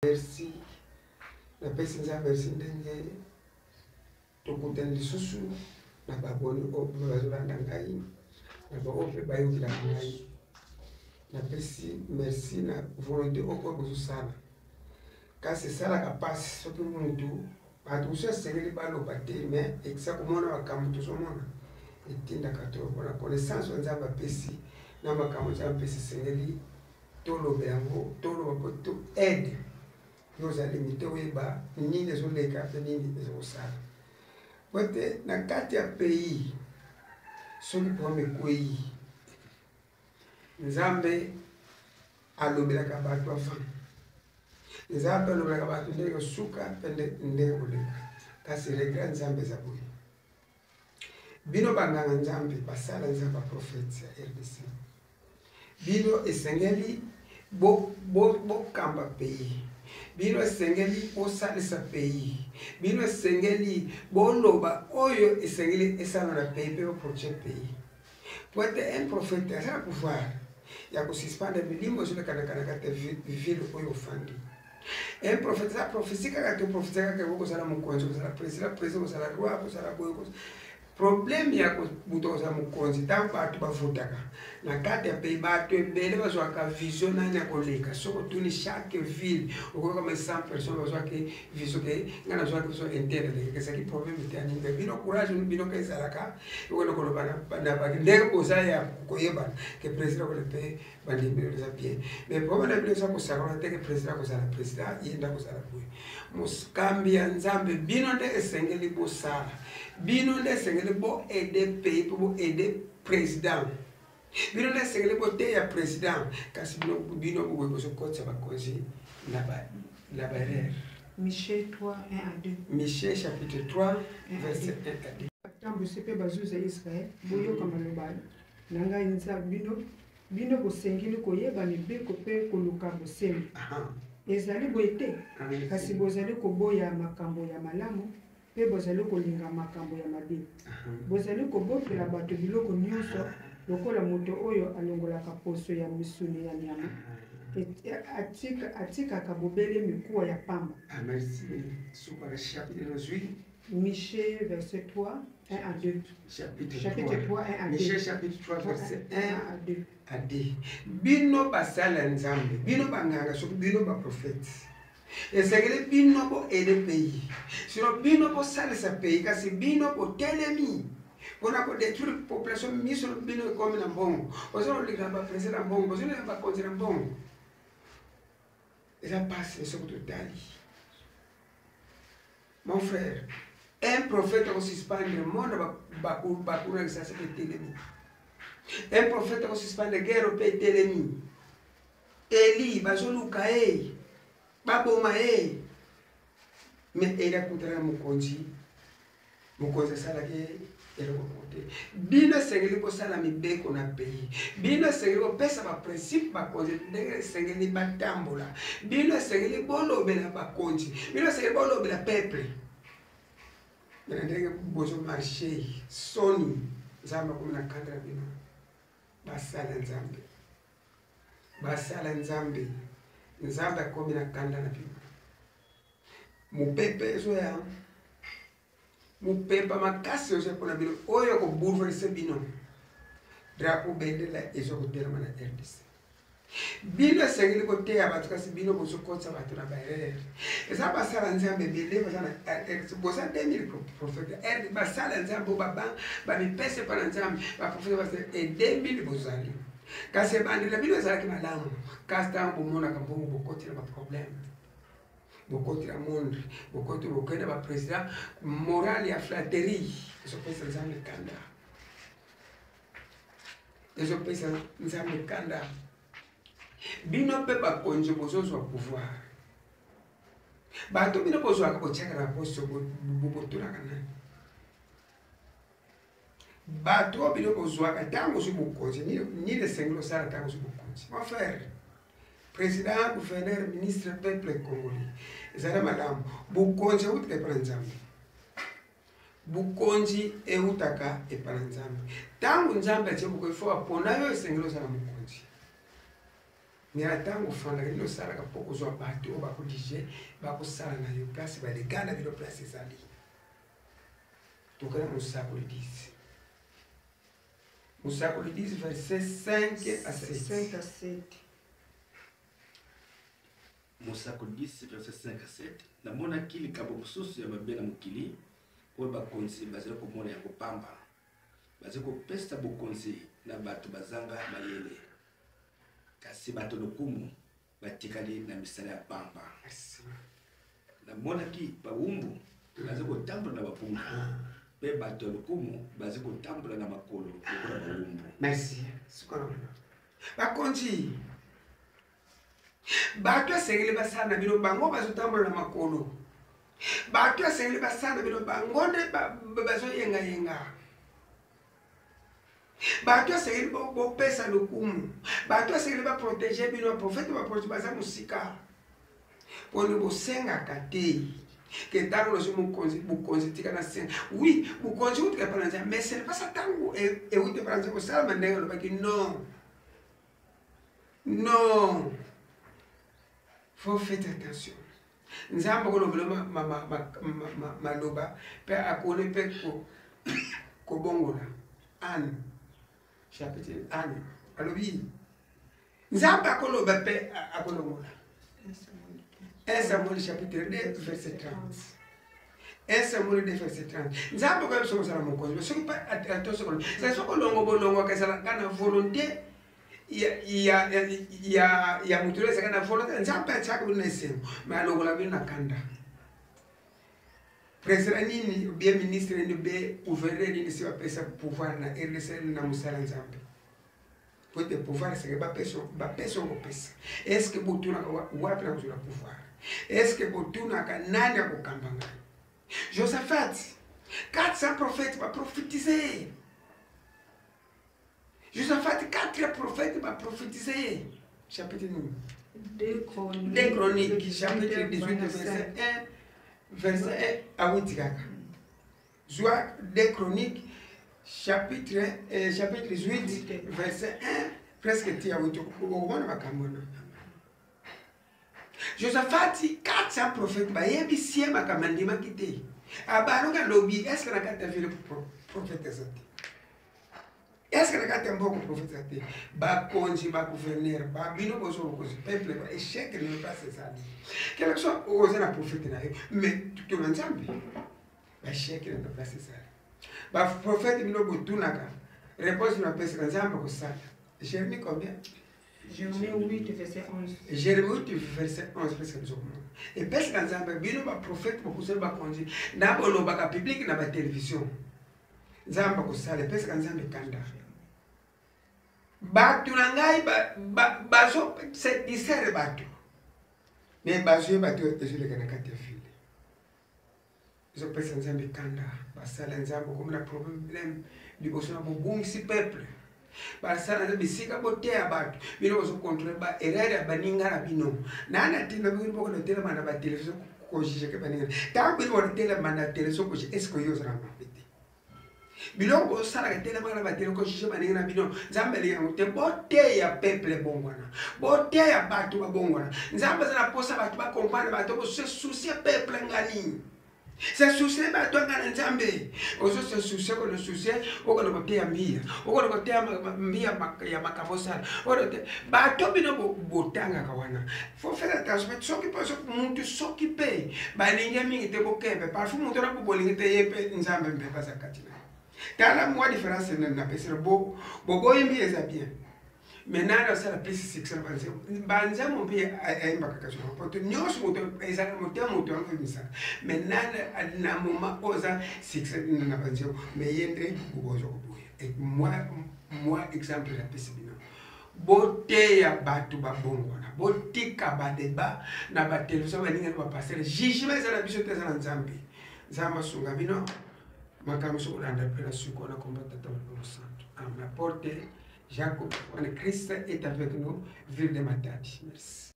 Merci, napesi Nzambe merci ndenge tokutani lisusu na baboni oyo mpe bazolanda ngai na baoyo mpe bayokelaka ngai. Napesi merci na volonté oyo oyo bozosala, kasi esalaka mpasi soki mutu bato mosusu esengeli baloba te, mais ekisa komona makambo tozomona etindaka to mpona connaissance oyo Nzambe apesi na makambo Nzambe apesi esengeli toloba yango, toloba mpo to aide yo oza limite oyeba nini ezoleka mpe nini ezokosala po ete na kati ya pays soki problème ekwei Nzambe alobelaka bato avant, Nzambe alobelaka bato ndenge suka mpe ndenge koleka, kasi regret Nzambe eza boye. Bino banganga Nzambe, basala Nzambe, baprofete ya RDC, bino esengeli bokamba bo, bo pays, bino esengeli bosalisa pays, bino esengeli boloba oyo esengeli esala na pays mpe boproche pays. Po ete un prophète aza na pouvoir ya kosuspendre milimo ezolekana na kati ya ville oyo ofandi. Un prophète aza prophétie kaka te, prophétie kaka ekoki kozala mokonzi, kozala président, président kozala roi, kozala boye. Problème ya moto akozala mokonzi ntango bato bavotaka na kati ya pays, bato ebele bazwaka vision nani ya koleka. Soki otuni chaque ville okoyoka mai 100 personnes bazwaki vision ke ngai nazwaki vision interne elekaka, ezalaki problème te ya nini. Bino courage bino ka ezalaka okende koloba na ndenge boza ya koyebana ke président kole mpe bandimi bino eza bien, mais problème na bino eza kosakola te ke président akozala président, ye nde akozala boye. Mokambi ya Nzambe, bino nde esengeli bosala, bino nde esengeli boaide pays mpo boaide président, bino nde esengeli boteya président, kasi bino bino bokoki kozokotisa bakonzi na baerreur. Michée 3, 1 à 2. Michée chapitre 3, verset 1 à 2. Batambwisi mpe bazuzi ya Israele, boyoka maloba na ngai nza bino. Bino bosengeli koyeba mibeko mpe koluka bosembo. Ezali boye te? Kasi bozali koboya makambo ya malamu mpe bozali kolinga makambo ya mabe. Bozali kobotola bato biloko nyonso lokola moto oyo alongolaka poso ya misuni ya nyama, atikaka bobele mikuwa ya pamba. Ah, merci. Suka na chapitre nozwi. Michée, verset 3, 1 à 2. Chapitre, chapitre 3, 1 à 2. Michée, chapitre 3, verset 1 à 2. À 2. Bino basala Nzambe, bino banganga, soki bino ba prophète. Esengeli bino bo aider pays. Sinon bino bo salisa pays, kasi bino botelemi mpona kodétruire population. Miso bino ekomi na mbongo, ozolingana ba président na mbongo, ozolingana bakonzi na mbongo. Eza pasi soki totali. Mon frère, un prophète akosuspendre monde bakuna lisasi mpe etelemi. Un prophète akosuspendre guerre mpe etelemi. Eli bazoluka ye, baboma ye, mais Eli akutana na mokonzi, mokonzi asalaki eloko moko te. Bino esengeli kosala mibeko na pays, bino esengeli kopesa baprincipe bakonzi ndenge esengeli batambola, bino esengeli bolobela bakonzi, bino esengeli bolobela peuple. Na ndenge bozomarche, soni, Nzambe akomi na kanda na bino. Basala Nzambe, basala Nzambe, Nzambe akomi na kanda na bino. Mopepe ezoya, mopepa makasi oza mpona bino oyo akobouleverse bino. Drapeau bendela eza kotelema na RDC. Bino esengeli koteya bato, kasi bino bozokotisa bato na baerreur. Eza basala Nzambe ebele baza na RDC, boza 2000 prophète RDC, basala Nzambe oyo bamipesa epa na Nzambe, baprofete baza e 2000 bozali, kasi ebandela bino ezalaki malamu, kasi ntango bomonaka mbongo bokoti na baproblème, bokoti na monde, bokoti bokende ba président, morale ya flatterie ezopesa Nzambe kanda, ezopesa Nzambe kanda. Bino mpe bakonzi bozozwa pouvoir, bato bino bozwaka botiaka na poste, bobotunaka nani? Bato oyo bino bozwaka ntango ozwi bokonzi, nini esengeli osala ntango ozwi bokonzi? Mon frère, président, gouverneur, ministre, peuple congolais, ezali malamu. Bokonzi eutaka epai na Nzambe, bokonzi eutaka epai na Nzambe. Ntango Nzambe atie bokonzi, fo apona yo, esengeli ozala mokonzi. Me na ntango ofandaka nini osalaka mpo kozwa bato oyo bakodige bakosala na yo place balega na bino place ezali tokana mosakoli 10 mosakoli 10 verset 5 à 7. 5 à 7. Mosakoli 10 verset 5 à 7. Namonaki likambo mosusu ya mabe na mokili oyo bakonzi bazali komona yango pamba, bazali kopesa bokonzi na bato bazanga mayele, kasi bato lokumu batikali na misala ya pamba. Namonaki bawumbu bazali kotambola na bapunda, mpe bato ya lokumu bazali kotambola na makolo lokola bawumbu. Merci. Bakonzi bato esengeli basala na bino, bango bazotambola na makolo. Bato esengeli basala na bino, bango nde bazoyengayenga. Bato esengeli bopesa lokumu, bato esengeli baprotege bino, baprofete baprotege baza mosika. Poni bosengaka te ke ntango nazwi mokonzi, bokonzi tika na senga. Oui, bokonzi euti epai na Nzambe, mais ce n'est pas ça ntango euti epai na Nzambe kosalama ndenge alobaki non. Non, faut faites attention. Nzambe akolobela maloba mpe akoni mpe kobongola. Anne chapitre Anne alobi Nzambe akoloba mpe akolongola. 1 Samuel chapitre 2 verset 30. 1 Samuel 2 verset 30. Nzambe akoyeba biso kozala mokonzi, mais soki mpe atosokolo, ezali soki olongo bolongwaka ezalaka na volonté ya moto oyo ezalaka na volonté. Nzambe atiaka bino na esengo, mais alongola bino na kanda. Président nini bien ministre nini be gouverneur nini si bapesa pouvoir na RDC na mosala Nzambe, po ete pouvoir esengeli bapesa okopesa. Est ce que botunaka wapi na kozwela pouvoir? Est ce que botunaka nani akokamba ngai? Josaphat, 400 prophètes baprofetize. Josaphat, 4 prophètes baprofetize. Chapitre nini? 2 Chroniques. 2 Chroniques, chapitre 18, verset 1, verset 1 à 8 kaka. Zwa 2 Chroniques, chapitre 18, verset 1, presque ti ya 8, okomona makambo wana. Josaphat, 400 prophètes bayebisi ye makambo andimaki te. Abaluka lobi, est-ce que na kati ya ville prophète eza te? Est-ce que na kati ya mboka prophète eza te? Bakonzi, ba gouverneur, ba bino bozo bokonzi, peuple ba échec ne place ezali. Quelque soit oza na prophète na yo, mais tuna Nzambe. Ba échec ne place ezali. Ba prophète bino botunaka, réponse na pesaka Nzambe kosala. Jérémie combien? Jérémie 8, verset 11. Jérémie 8, verset 11, presque biso komona. Epesaka Nzambe bino ba prophète bokusala bakonzi na bolobaka public na ba télévision. Nzambe kosala epesaka Nzambe kanda. Bato na ngai bazo se disere bato. Mais bazo bato ezoleka na kati ya ville. Ezopesa Nzambe kanda, basala Nzambe okomona problème liboso na bobungisi peuple. Basala Nzambe bisika boteya bato, bino bozokontrole ba erreur ya baninga na bino. Nani atinda bino bokona telema na ba télévision kojuge baninga? Ntango bino botelema na télévision kojuge, est-ce que yo ozala mabe te? Biloko bosalaka telemaka na batele kojuge baninga na bino, Nzambe alingi yango te. Boteya peuple bongwana, boteya bato babongwana. Nzambe aza na posa bato bakomprendre, bato bose soucie peuple ngani. Se soucie bato anga na Nzambe. Ozo se soucie kono soucie, okona koteya mbia, okona koteya mbia ya makambo osala. Oyo te, bato bino botangaka wana. Faut faire attention, soki mpe soki mutu soki mpe balingi mingi te bokebe. Parfois mutu wana bolingi te ye mpe Nzambe mpe baza kati na ye. Tala mwa différence na napesela boboyi mbi eza bien. Mais nani asala plus succès na banzembo? Banzembo mpe ayembaka kaka soki poto nyonso moto ezalaka motema moto yango emisaka. Mais nani na moment oyo aza succès na banzembo, mais ye nde bokozwa koboya. Et moi exemple napesi bino. Boteya bato babongwana, botika ba débat na ba télévision baninga na ba pasteur. Jugement eza na biso te, eza na Nzambe. Nzambe asunga bino. Makambo soki olanda mpe na suka wana komba Tata Molimo Santo. Amen. Porte Jacob, Christ est avec nous, ville de Matadi. Merci.